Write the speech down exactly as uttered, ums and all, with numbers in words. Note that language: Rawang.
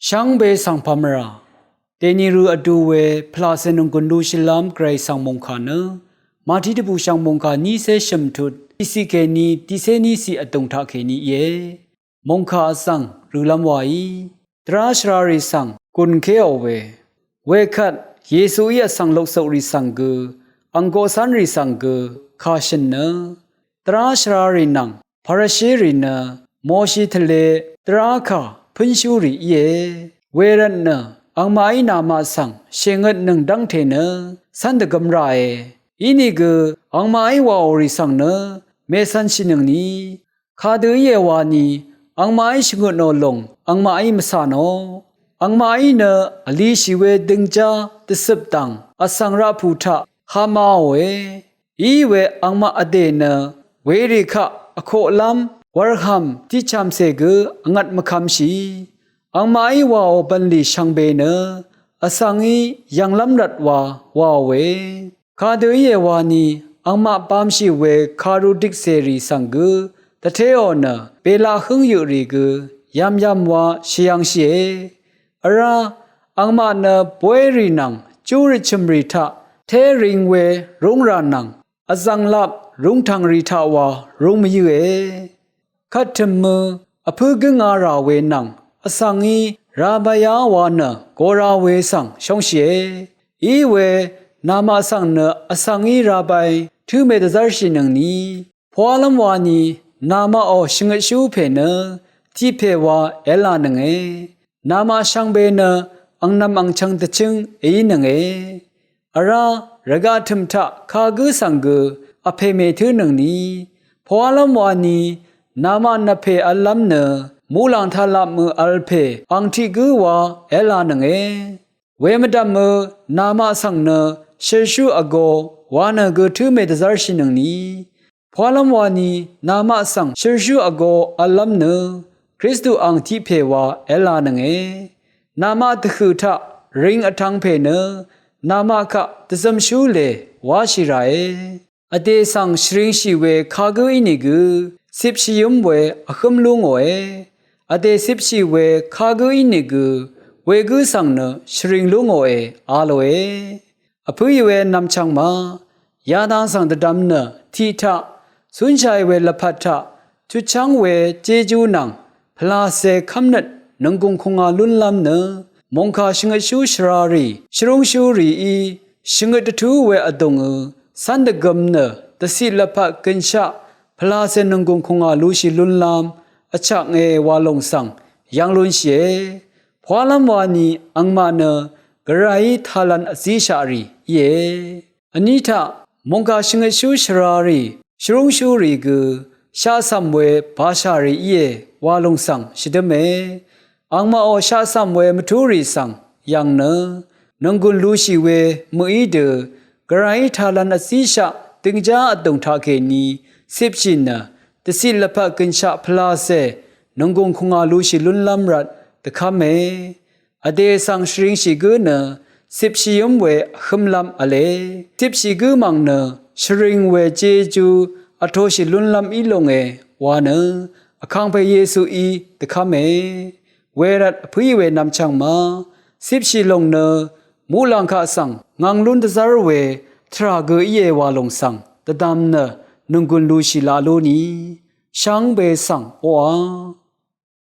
Shvngbe svng pàmvrà dèni rø vdu we pvlàcè nònggùn lushìlv́m Gvray svng mòngkà nø Màtí dvbùshv̀ng mòngkà nícé shø̀mtut tiqciq kèní tiqcé níciq vdùng taq kèní íe. Mòngkà vsvng rølv́m waí dvrá shvrarì svng gùnkéò we, wekvt Yesuí vsvng loksoqrì svng gø ang koqcv́nrì svng gø kà shø̀n nø dvrá shvrarì nvng Parashirì nø Moshi tvle dvrá kà pǿnshúrì íe. Wervtnø angmaqí namaq svng shèngøtnøng dv́ngte nø cv́n dvgø̄m ràe. Inìgø angmaqí wàò rì svng nø mècv̄nshìnøngni. Kadø íe wani angmaqí shvngøtnò lòng angmaqí mvcà nò. Angmaqí nø vlishì we døngjá dvcøp dv̀ng vsvng raqpù taq hamaòe. Iwe angmaq vdè nø werì kaq vkoqlv́m wurhv̀m tiqchàmcè gø vngvt mvkv̄mshì. Angmaqí wàò bv̀nlì shvngbe nø vsvngí yv̀nglv́m rvt wa waòe. Kadø íe wani angmaq bāmshì we kàru dikcèrì svng gø dvtéò nø bèlaq hǿngyøqrì gø yv̀myv̀m wa shvyv̄ngshìe. Vrá angmaq nø bóyrì nvng júrøt chø̀mrì taq té ring we rúngrà nvng vzv̀nglap rúngtv̀ngrì taq wa rúng mvyǿe. Kvt tø̀mø vpǿ gǿnga rà we nvng vsvngí rabayá wa nø gora we svng shóngshìe. Iwe namaq svng nø vsvngí rabai tǿme dvzv́rshìnøngni. Pwalv́m wani namaqò shvngøtshú pè nø tiq pè wa èv́lānønge. Namaq shvngbe nø angnv̄m angchv̄ng dvchǿng èínønge. Vrá rvgaq tø̀m taq kagǿ svng gø vpè mètǿnøngni. Pwalv́m wani namaq nvpè v̄llv́m nø muqlàng taq lapmø v̄l pè ang tiq gǿ wa èv́lānønge. Wemvdv̀mø namaq svng nø shølshú vgō wa nø gø tǿme dvzv́rshìnøngni. Pwalv́m wani namaq svng shølshú vgō v̄llv́m nø Kristu ang tiq pè wa èv́lānønge. Namaq dvhø̀ taq ring vtv̄ng pè nø namaq kaq dvzømshú lè wáshì ràe. Vdè svng shvringshì we kagǿ ínìgø cipshìǿm we vhǿm lú ngòe. Vdè cipshì we kagǿ ínìgø wegǿ svng nø shvring lú ngòe a lòe. Vpǿì we nvmchvng ma yadang svng dvdvm nø tiq taq cúnshàì we lvpat taq chutchv́ng we jeju nvng pvlàcè kv́mnøt nònggùng kùngà lúnlv́m nø mòngkà shvngøtshú shvrarì shvrúngshúrìí shvngøt dvtú we vdùngø cv́n dvgø̄m nø dvciq lvpat gønshaq pvlàcè nònggùng kùngà lushì lúnlv́m vchaknge wa lòng svng yv́ng lúnshìe. Pwalv́m wani angmaq nø Gvrayí taqlv̄n vzíshaqrì íe. Vní taq mòngkà shvngøtshú shvrarì shvrúngshúrì gø shaqcv̀m we bashàrì íe wa lòng svng shvdǿme. Angmaqò shaqcv̀m we mvtúrì svng yv̀ng nø nònggùn lushì we mø̀í dø Gvrayí taqlv̄n vzíshaq døngjá vdùng taqkèní cipshì nø dvciq lvpat gønshaq pvlàcè nònggùng kùngà lushì lúnlv́m rvt dvkv́me. Vdè svng shvringshì gǿ nø cipshìǿm we vhǿmlv́m v̄le. Cipshì gǿ mv̀ng nø shvring we jeju vtoshì lúnlv́m í longe wa nø vkàngpè Yesuí dvkv́me. Wervt vpǿì we nvmchvng ma cipshì lòng nø muqlàng kaq svng ngv̄ng lún dvzv́r we tvrà gø íe wa lòng svng dvdvm nø nònggùn lushì laq lú ni. Shvngbe svng oqà